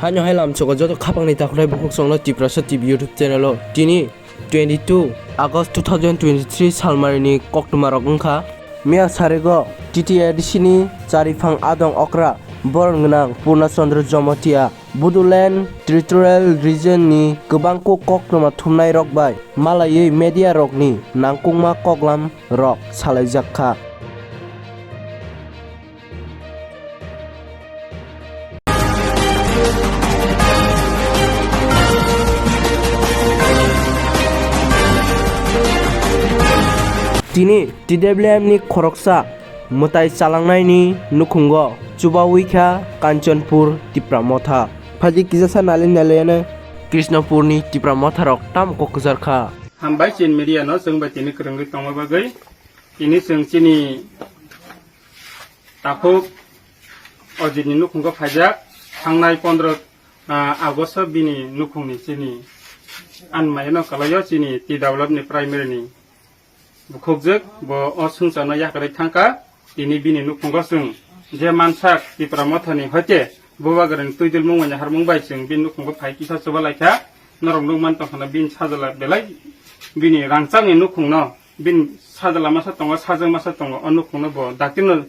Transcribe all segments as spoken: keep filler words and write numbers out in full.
Haino hai lamsogo joto khapangni takhwlai bukhuk chwngno Tiprasa T V YouTube channel o. Tini twenty two August two thousand twenty three salmarini koktwma rok wngkha. Miya sarigo T T A D C ni chariphang adong okra boron gwnang Purna Chandra Jamatia Bodoland Territorial Region ni kwbangkuk koktwma thumnai rok bai malaiwi media rokni nangkukma koklam rok salaijak kha. Tini T W M ni khoroksa mwtai chalangnaini nukhungo chubawi kha Kanchanpur Tipra Motha. Phaji kisa sa nali nali ano Krishnapurni Tipra Motha rok tamo kok kwchar kha. Hambai chin media no chwng bai tini kwrwngwi tongma bagwi. Tini chwng chini takhuk Ojitni nukhungo phaijak, thangnai pondro, ah, August o bini nukhungni chini anmayano kalaio chini T W F ni primary ni bukhukjwk, bo o swngcharno yakarwi thangkha. Tini bini nukhungo chwng je mansak Tipra Mothani hoite Bubagrani twidulmung bai naharmung bai chwng bini nukhungo phai kisa chuba laikha. Norok nukman tongkhana bini sajla belai bini rangchakni nukhungno bini sajla masa tongo, sajwk masa tongo, o nukhungno bo daktirno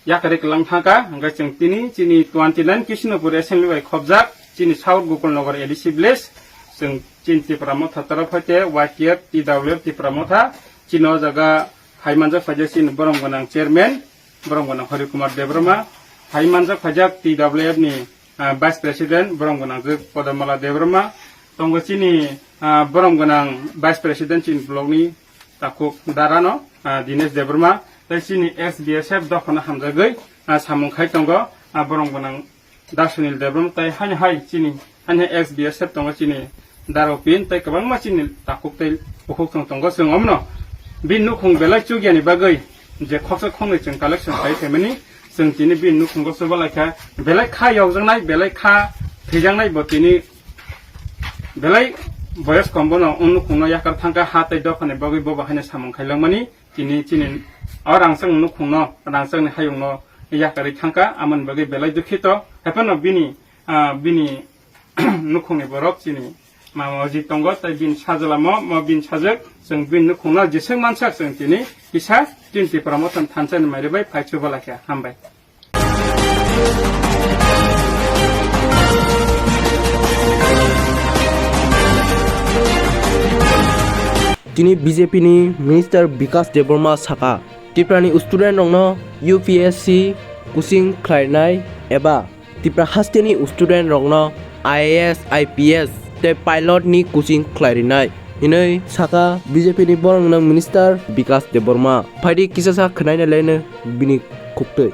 yakarwi kwlang thangkha. Hwnkhe chwng tini chini twenty nine Kishnapur Assembly bai khopjak chini South Gokulnagar A D C village, chwng chini Tipra Motha torof hoite Y T F T W F Tipra Motha chini o jaga phai manjak phaijak chini borom gwnang chairman, borom gwnang Hari Kumar Debbarma, phai manjak phaijak T W F ni, ah, vice president, borom gwnang je Kodamola Debbarma, tongo chini, ah, borom gwnang vice president chini block ni takhuk darano, ah, Dinesh Debbarma, tei chini S B S F dophano hamjagwi, ah, samung khai tongo, ah, borom gwnang Da Sunil Debbarma tei haino hai chini, haino hai S B S F tongo chini Daro Pin tei kwbangma chini takhuk tei bukhuk chwng tongo. Chwng omono bini nukhung belai chugyani bagwi je khoksa khoknwi chwng collection khai phaimani, chwng tini bini nukhungo chuba laikha, belai kha yokjaknai, belai kha thwijaknai bo tini belai boyos kom bono o nukhungno yakar thangkha, ha tei dophani bagwi bo bahaino samung khailangmani. Tini chini o rangchak nukhungno, rangchakni hayungno yakarwi thangkha, amoni bagwi belai dukhito. Haiphano bini, ah, bini nukhungni borok chini mama oji tongo, tei bini sajwlamo, mo bini sajwk, chwng bini nukhungno jeswk mansak chwng tini kisa chini Tipra Mothani thansa ni mairwi bai phai chuba laikha. Hambai. Tini B J P ni Minister Bikash Debbarma saka, Tripura ni student rokno U P S C coaching khlainai eba Tripura haste ni student rokno I A S, I P S tei pilot ni coaching khlai rinai hinwi saka B J P ni borok gwnang Minister Bikash Debbarma. Phaidi kisa sa khwnai nai laino bini khuktwi.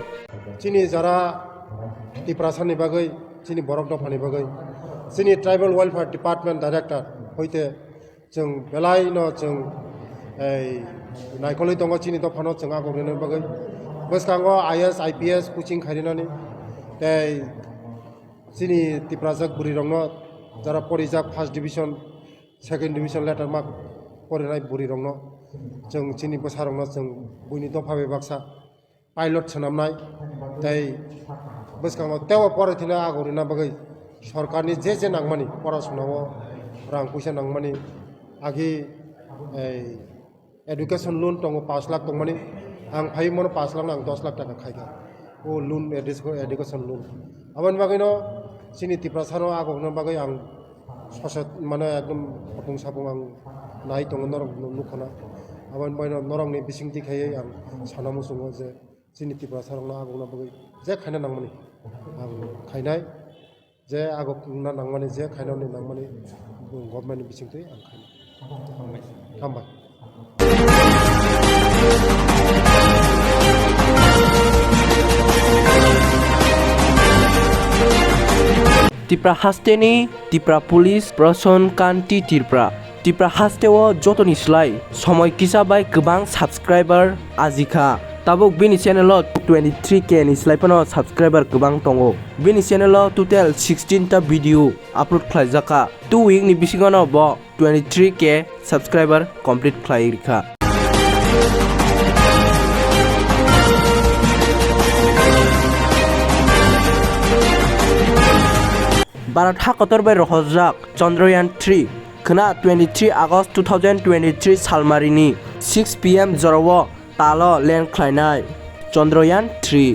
Chini jara Tiprasa ni bagwi, chini borok dopha ni bagwi, chini Tribal Welfare Department Director hoite chwng belai no chwng ei naikolwi tongo chini dophano chwng agok rwna bagwi. Bwskango I A S, I P S coaching khai rwnani tei chini Tiprajak bwrwi rokno jara porijak first division, second division letter mark porinai bwrwi rokno chwng chini bwsa rokno chwng buini dopha bai baksa pilot swnamnai, tei bwskango teibo pore thwina agorina bagwi sorkarni je je nangmani, porasonao rang puisa nangmani, agi ei education loan tongo pash lakh tongmani, ang phai mano pash lakh no ang dos lakh taka khaikha, o loan, edu-, education loan. Aboni bagwino chini Tiprasano agokna bagwi ang soset mano ekdom khopung sapung ang nai tongo, norok nukha na. Aboni bagwino norokni bisingtwi khaiwi ang sana muchungo je, chini Tiprasa rokno agokna bagwi je khaina nangmani ang khainai, je agokna nangmani, je khainani nangmani government ni bisingtwi ang khainai. Hambai. Tipra hasteni Tipra Police Prasan Kanti Tripura. Tipra hasteo jotoni slai somoi kisa bai kwbang subscriber ajikha. Tabuk bini channel o twenty three K ni slai phano subscriber kwbang tongo. Bini channel o total sixteen ta video upload khlaijakha. Two week ni bisingo no bo twenty three K subscriber complete khlai rikha. Bharat ha kotor bai rohorjak Chandrayaan three khwna twenty three August two thousand twenty three salmarini six P M jorao talo land khlainai Chandrayaan three.